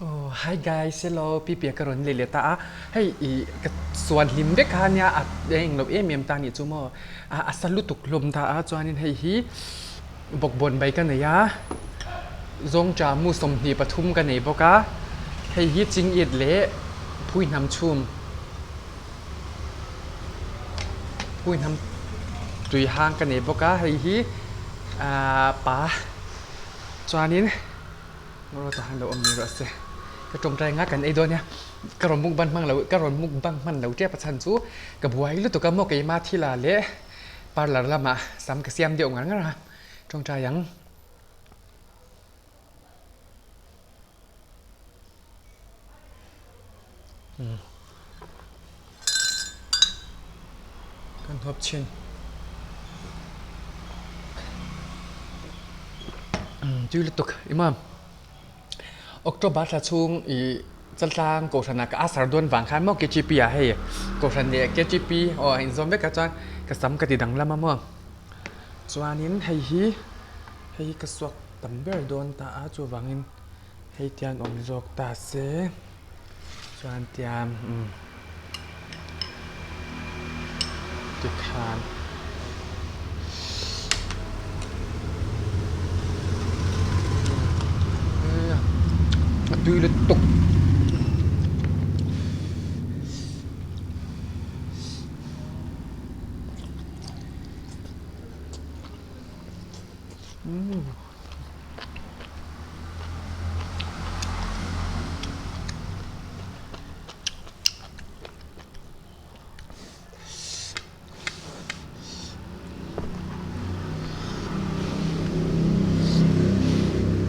Oh hi guys hello pi pia ka rawn leh leh ta a hei i ka suan hlim vek kha nia a eng lo em em ta nih chu maw a sa lutuk hlawm ta a chuanin hei hi bawkbawn bai ka nei a zawngṭah mu 23 ka nei bawk a hei hi chingit leh phuihnam chhum phuihnam tui hang ka nei bawk a hei hi ahh pa chuanin. Rawt a han lo awm ni rawh se. Ka tawngtai nga kan ei dawn nia. Ka rawn mukbang hmang lo, ka rawn mukbang hman lo tep a chhan chu ka buai lutuk a maw keima thila leh parlour lamah sam ka siam deuh ngar ngar a, tawngtai ang. Kan hawp chin. Tui lutuk imam. October thla chhung i chaltlang kohhran ah ka asar dawn vang khan maw KGP ah hei kohhran leh KGP aw a inzawm vek a chuan ka sam ka ti danglam a maw. Chuanin hei hi hei hi ka suak tam ber dawn ta a chuvangin Hei tian awm zawk ta se chuan tian umm tikhan a tui lutuk.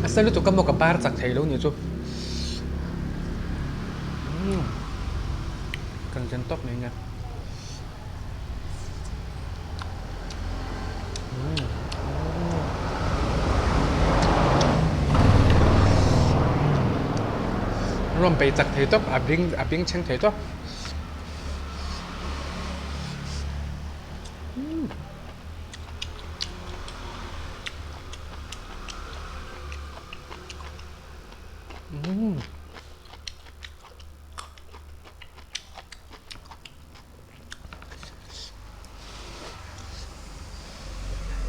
A sa lutuk a maw ka bar chak thei lo ni chu kan zen tawp mai nia. Rawn bei chak thei tawp a bing a bing chheng thei tawp.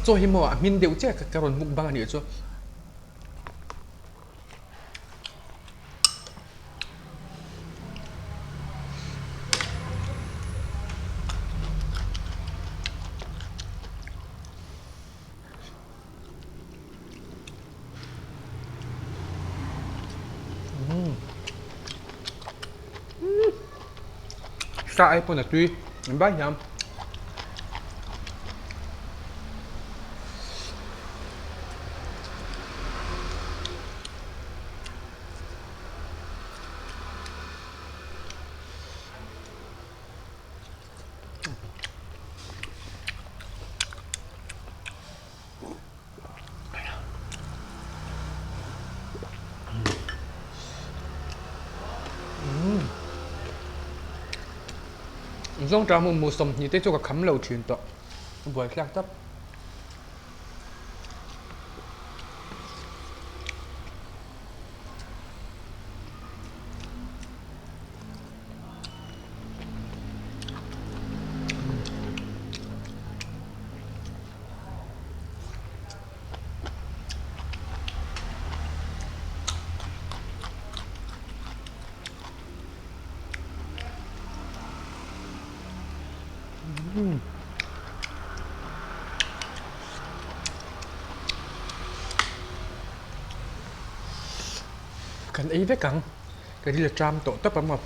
Chaw hi maw a hmin deuh chiah ka rawn muk bang a nih chu. Sa ai pawn a tui an bai hiam. Zawngṭah hmuh hmuh 20 te chu ka kham lo ṭhin tawh a buaithlak tawp. Kan ei vek ang ka ril a ṭam tawh tawp ang maw.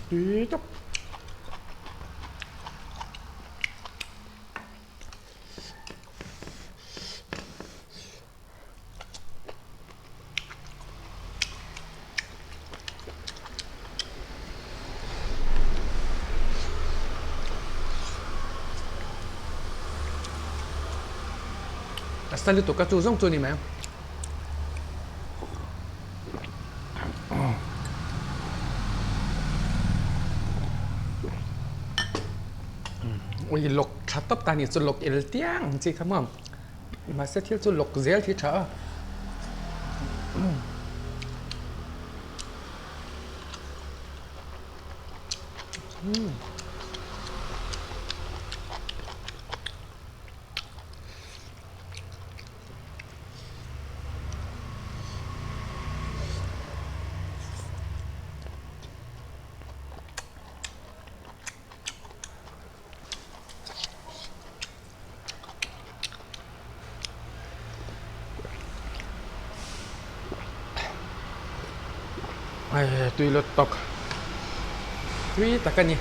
Tui tak. A sa lutuk a chu zawng chu a ni mai. Ui lawk tha tawp ta ni chu lawk el tiang ang chi kha maw. Mahse thil chu lawk zel hi tha a. Tui lut tawk tui tak a ni.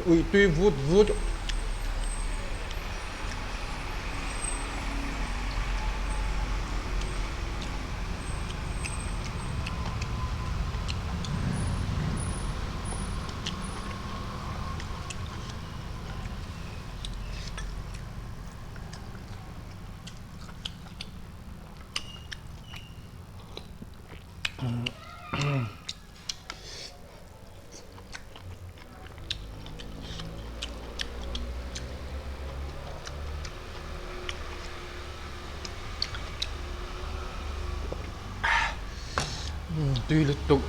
Ui tui vut vut. Tui lutuk.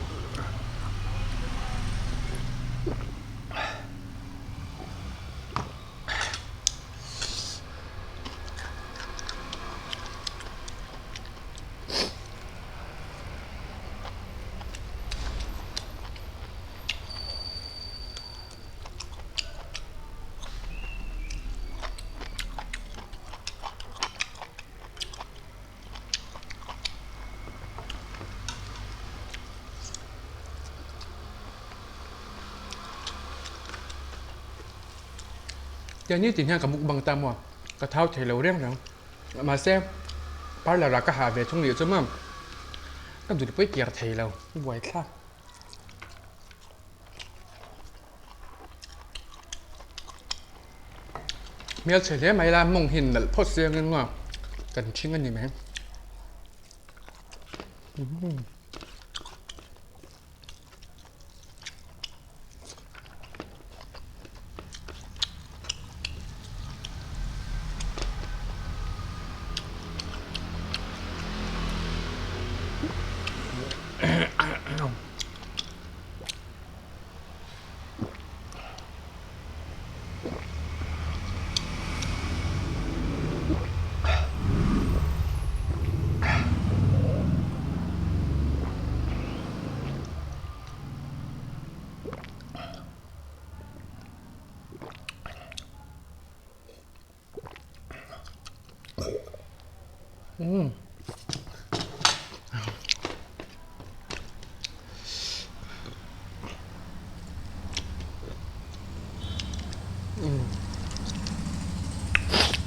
Tiang nitin hian ka mukbang ta maw ka thau thei lo reng reng. Mahse parlour ah ka hah ve thung leh chu maw ka dul pawi kir thei lo buaithlak. Hmelchhe hle mai la mawng hi nalh phawt se ang emaw kan ṭhing a ni mai.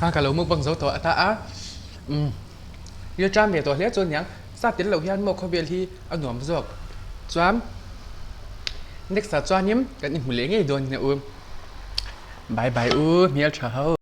Ha ka lo mukbang zo tawh ata a umm ri ṭam ve tawh hle chu aniang sa tel loh hian maw khawvel hi a nuam zawk chuan next ah chuanin kan inhmu leh ngei dawn nia u bye bye u hmelṭha ho.